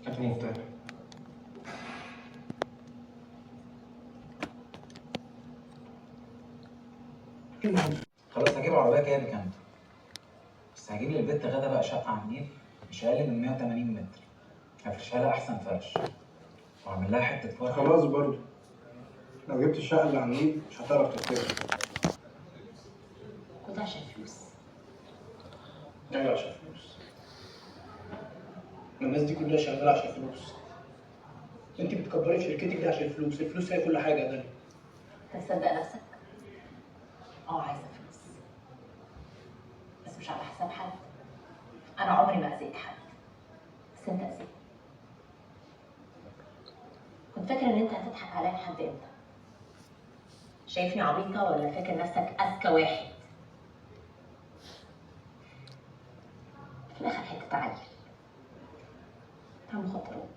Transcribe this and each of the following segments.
هات المفتاح. خلاص هجيب عربية كده بكامتو، بس هجيب للبت غدا بقى شقه على النيل مش اقل من 180 متر، هفرشها لها احسن فرش واعمل لها حتة فرح. خلاص برضو لو جبت الشقة اللي على النيل مش هتعرف ترتاح. كل ده عشان فلوس؟ ايوه عشان فلوس. ما الناس دي كلها شغالة عشان فلوس. انت بتكبري في شركتك دي عشان فلوس، الفلوس هي كل حاجة يا دنيا. انت مصدق نفسك؟ اه عايزه فلوس، بس مش على حساب حد. انا عمري ما اذيت حد، بس انت اذيت. كنت فاكر ان انت هتضحك عليا لحد امتى؟ شايفني عبيطه ولا فاكر نفسك اذكى واحد؟ في الاخر حتة عيل بتاع مخدرات،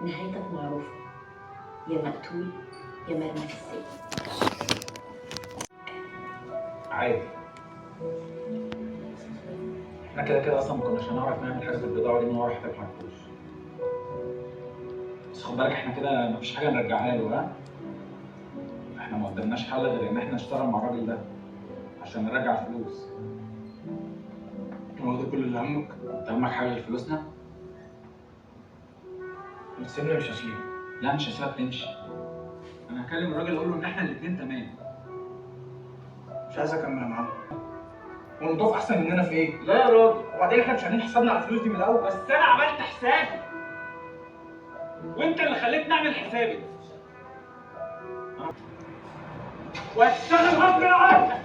نهايتك معروفة، يا مقتول يا مرمي في السجن. عادي، احنا كده كده اصلا ما كناش هنعرف نعمل حاجة في البضاعة دي من ورا حتة حرفوش. بس خد بالك احنا كده مفيش حاجة نرجعها له. ها، احنا ما قدامناش حل غير ان احنا نشتغل مع الراجل ده عشان نرجع الفلوس. هو ده كل اللي همك؟ انت همك حاجة غير فلوسنا؟ ما تسيبني مش هسيبك. لا مش هسيبك تمشي. انا هكلم الراجل اقول له ان احنا الاثنين تمام. مش عايز اكمل يا معلم. هو الموضوع احسن مننا في ايه؟ لا يا راجل. وبعدين احنا مش عاملين حسابنا على الفلوس دي من الاول. بس انا عملت حسابي، وانت اللي خليتني اعمل حسابي. وهتشتغل غصب عنك.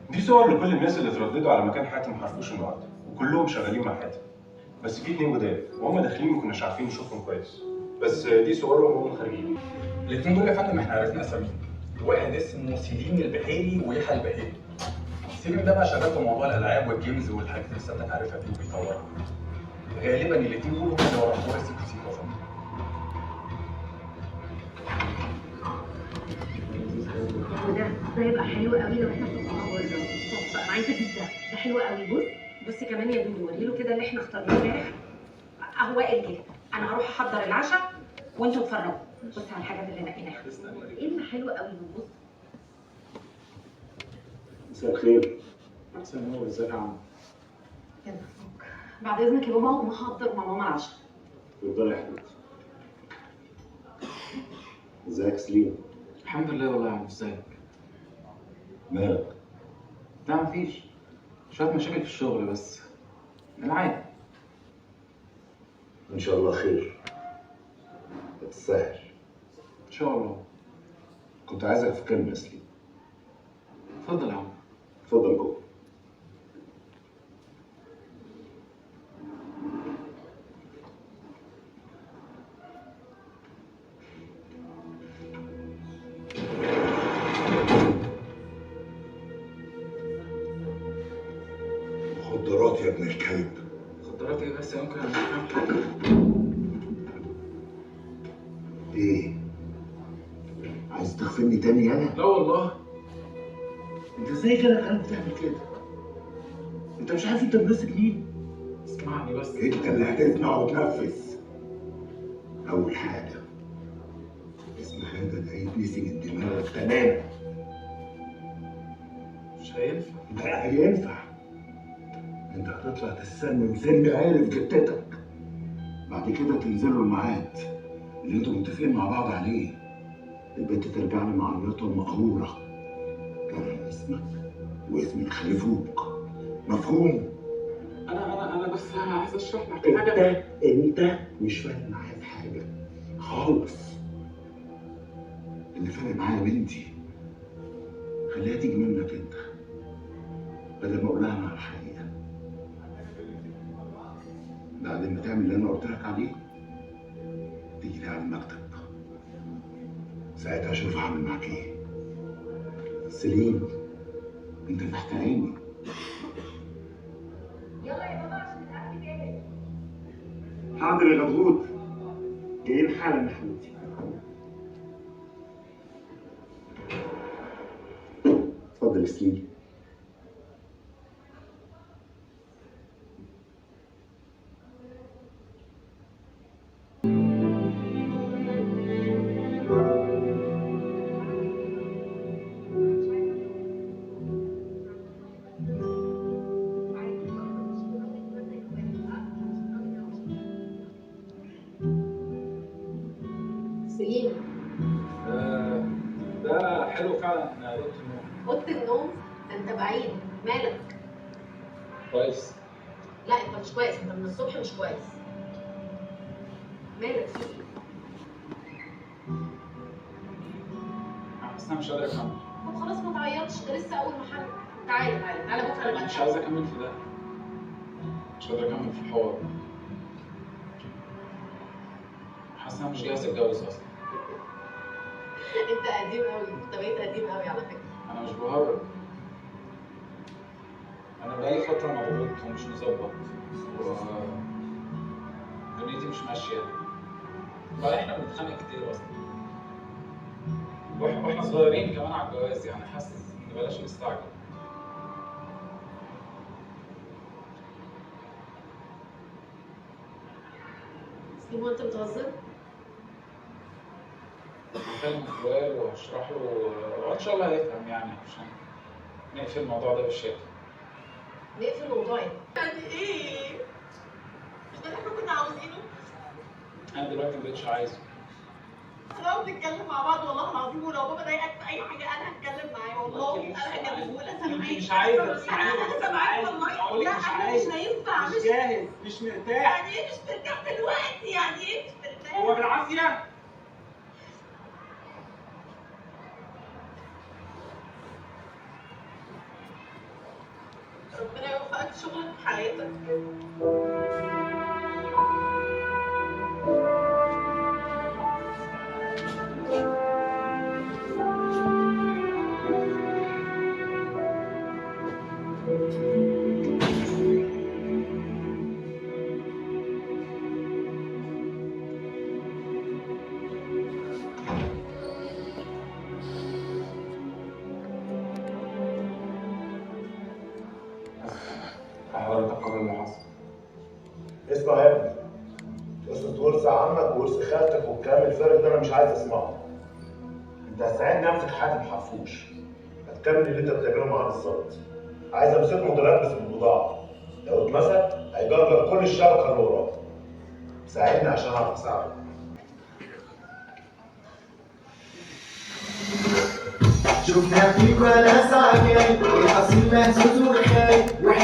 دي صور لكل الناس اللي اترددوا على مكان حاتم حرفوش النهارده، وكلهم شغالين مع حاتم. بس في اتنين جداد وهم داخلين ما كناش عارفين نشوفهم كويس، بس دي صورهم وهم خارجين. الاثنين دول يا فندم احنا عرفنا اساميهم. واحد اسمه سيلين البحيري ويحيى البحيري. سيلين ده بقى شغال في موضوع الالعاب وال games والحاجات اللي سيادتك عارفها دي وبيطورها. غالبا الاثنين دول هم اللي ورا حوار السيكو سيكو يا فندم. وده ده يبقى حلو قوي لو احنا حطيناه بره. تحفة، انا عايزه اجيب ده، ده حلو قوي. بص بصي كمان يا دودو، وريله كده اللي احنا اخترناه امبارح. اهو وائل جه، انا هروح احضر العشاء وانتوا اتفرجوا. بص على الحاجات اللي نقيناها. ايه اللي حلو قوي؟ بص. مساء الخير. مساء النور، ازيك يا عم؟ يلا بعد اذنك يا بابا هقوم احضر مع ماما العشاء. اتفضلي يا حبيبتي. ازيك سليم؟ الحمد لله والله يا عم، ازيك؟ مالك؟ لا مفيش، شوية مشاكل في الشغل بس العادي. ان شاء الله خير. هتسهل ان شاء الله. كنت عايزك في كلمة يا سليم. اتفضل يا عم. اتفضل جوه. مخدرات يا ابن الكلب. مخدرات ايه بس يا انكل؟ انا مش فاهم حاجة. ايه؟ عايز تخفني تاني انا؟ لا والله. انت ازاي كده عارف تعمل كده؟ انت مش عارف انت ماسك مين؟ اسمعني بس. انت اللي هتسمع وتنفذ. اول حاجة اسم هذا ده يتنسي من دماغك تماما. مش هينفع. لا هينفع. انت هتطلع تسمم سن عارف جتتك. بعد كده تنزلوا الميعاد اللي انتوا متفقين مع بعض عليه. البنت ترجع لي معيطه ومقهوره. كره اسمك واسم اللي خلفوك. مفهوم؟ انا بس عايز اشرح لك حاجة. انت مش فارق معايا في حاجة خالص. اللي فارق معايا بنتي، خليها تيجي منك انت بدل ما اقول لها انا على الحقيقة. بعد ما تعمل اللي انا قلت لك عليه تيجي لي على المكتب، ساعتها اشوف هعمل معاك ايه. سليم، انت تحت عيني. يلا يا بابا عشان الاكل جاهز. حاضر يا غدغود، جايين حالا يا حبيبتي. اتفضل يا سليم. سليم، ده حلو فعلا. اوضة النوم. اوضة النوم؟ ده انت بعيد، مالك؟ كويس. لا انت مش كويس، انت من الصبح مش كويس. مالك في ايه؟ انا حاسس ان انا مش قادر اكمل. طب خلاص ما تعيطش، ده لسه اول محل. تعالى تعالى تعالى بكره نبقى مش عايز اكمل في ده، مش قادر اكمل في الحوار. حاسس ان انا مش جاهز اتجوز اصلا. انت قديم قوي، انت بقيت قديم قوي على فكرة. انا مش بهرب، انا بقالي فترة مضغوط ومش مظبط دنيتي مش ماشية. بقى احنا بنتخانق كتير اصلا، واحنا صغيرين كمان على الجواز، يعني حاسس ان بلاش نستعجل. سليم هو انت بتهزر؟ هكلم اخوال وهشرح له وان شاء الله هيفهم، يعني عشان نقفل الموضوع ده بالشكل. نقفل الموضوع ايه؟ يعني ايه؟ مش ده اللي احنا كنا عاوزينه؟ انا دلوقتي مبقتش عايزه. هنقعد نتكلم مع بعض والله العظيم، ولو بابا ضايقك في اي حاجة انا هتكلم معاه والله، انا هكلمه له. انت مش عايزه تسمعيني. انا سامعاك والله. لا انا مش هينفع، مش جاهز، مش مرتاح. يعني ايه مش مرتاح دلوقتي؟ يعني ايه مش مرتاح؟ هو بالعافية؟ ربنا يوفقك في شغلك وفي حياتك. حضرتك كل اللي حصل. اسمع يا ابني، قصة ورث عمك وورث خالتك والكلام الفارغ ده انا مش عايز اسمعه. انت هتساعدني امسك حاتم حرفوش، هتكمل اللي انت بتعمله معاه بالظبط. عايز امسكه متلبس بالبضاعة، لو اتمسك هيجرجر كل الشبكة اللي وراه. ساعدني عشان اعرف اساعدك. شفنا فيك ولا سعجاي، الأصيل مهزوز وخاي.